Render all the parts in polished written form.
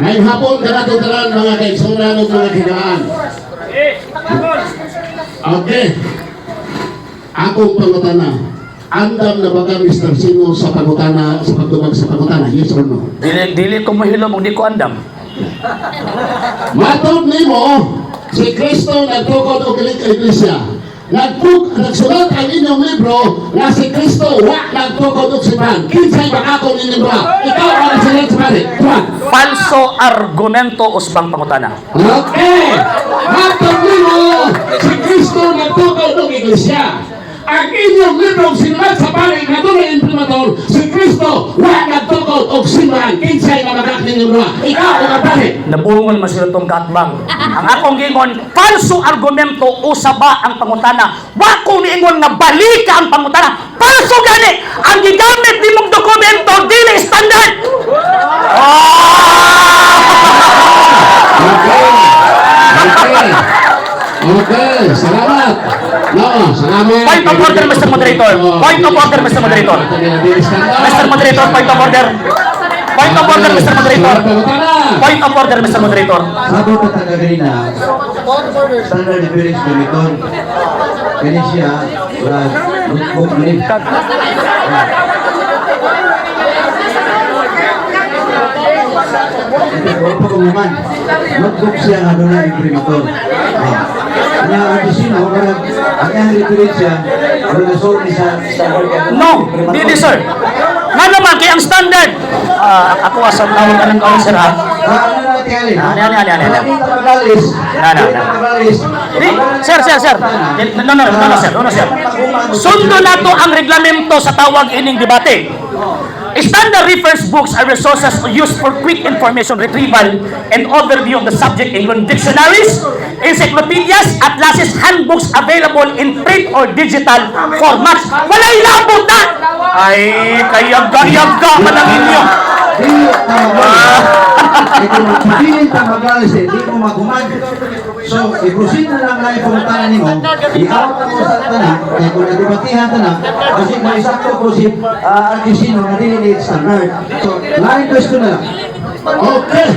Ngayong hapon kanato tanan, mga kaigsunan ug mga higaan. Okay. Akong pangutana. Andam na ba ka, Mr. Sino, sa pangutana, sa pagtubag sa pangutana? Yes or no? Dili dili ko mahilom og di ko andam. Matod nimo, si Kristo nagtukod og iglesia. Nagsulat ang inyong libro nga si Kristo wa nagtukod og simbahan. Kinsay bakakon inyong duha? Ikaw ang nagsulat sa pare. Tuwan. Falso argumento, usbang pangutana. Okay. Matod nimo, si Kristo nagtukod og iglesia. Ang inyong libro sinulat sa pare nga dunay imprimatur, si Kristo wa nagtukod og simbahan. Kinsay mabakak ninyong duha? Ikaw o ang pare? Nabungol man sila tong katbang. Ang akong gingon, falso argumento, usaba ang pangutana. Wa ko niingon nga balika ang pangutana. Falso gani! Ang gigamit nimong dokumento dili standard. Ah! Okay. Okay. Okay, salamat. No, salamat. Point of order, Mr. Moderator. Point of order, Mr. Moderator. Mr. Moderator, point of order. Point of order, Mr. Moderator. Point of order, Mr. Moderator. Sabi ko taga na standard reference gamiton. Kani siya, wala, notebook ni. Wala pa kumuman. Notebook siya nga doon na imprimatur. Ah. Ano ang sino, wala, ang iyang reference siya, wala na ni sa standard kaya doon No, imprimatur. Dili, sir. Nga naman kay ang standard. Ah, ako asa tawag anang kaon, sir, ha. Ah, ano na tingali? Ani, ani, ani, ani, ani. Dili ta maglalis. Na, Dili na. ta maglalis. Di, sir, sir, sir. No, no, no, no, sir, no, no, sir. Sundo nato ang reglamento sa tawag ining debate. Standard reference books are resources used for quick information retrieval and overview of the subject, including dictionaries, encyclopedias, atlases, handbooks available in print or digital formats. Walay labot na! Ay, kayaga-yaga man ang inyo. Dili ta maglalis. Kaya kung magpabilin ta maglalis eh, di mo maguman. So, i-proceed na lang na ipamutanan nimo, i-out na mo sa tanan, kaya kung nadibatihan tanan, kasi may sakto ko si Argesino na dili ni standard. So, line question na lang. Okay.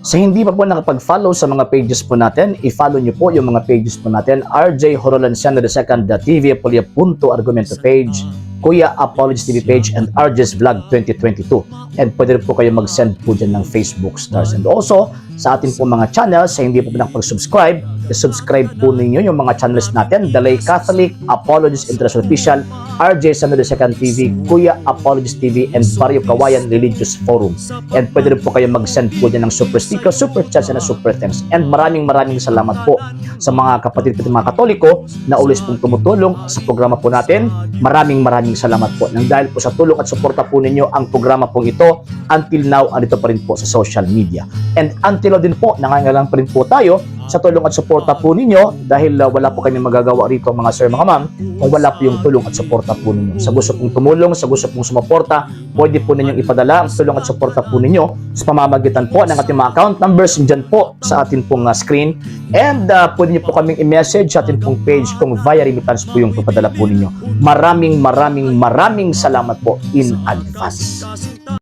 Sa hindi pa po nakapag-follow sa mga pages po natin, i-follow nyo po yung mga pages po natin. RJ Horolansiano II, TV Apolia Punto Argumento page, Kuya Apologies TV page, and RJ's Vlog 2022. And pwede rin po kayo mag-send po dyan ng Facebook stars. And also, sa atin po mga channels, sa hindi po po nakapag-subscribe, i-subscribe po ninyo yung mga channels natin. Dalay Catholic, Apologies International Official, RJ Sano II TV, Kuya Apologies TV, and Barrio Kawayan Religious Forum. And pwede rin po kayo mag-send po dyan ng super sticker, super chats, and super thanks. And maraming maraming salamat po sa mga kapatid ko mga Katoliko na always pong tumutulong sa programa po natin. Maraming maraming salamat po. Nang dahil po sa tulong at suporta po ninyo ang programa pong ito, until now, andito pa rin po sa social media. And until now din po, nangangailangan pa rin po tayo sa tulong at suporta po ninyo dahil wala po kami magagawa rito, mga sir, mga ma'am, kung wala po yung tulong at suporta po ninyo. Sa gusto pong tumulong, sa gusto pong sumuporta, pwede po ninyong ipadala ang tulong at suporta po ninyo sa pamamagitan po ng ating mga account numbers dyan po sa atin pong screen. And pwede niyo po kaming i-message sa atin pong page kung via remittance po yung papadala po ninyo. Maraming maraming maraming salamat po in advance.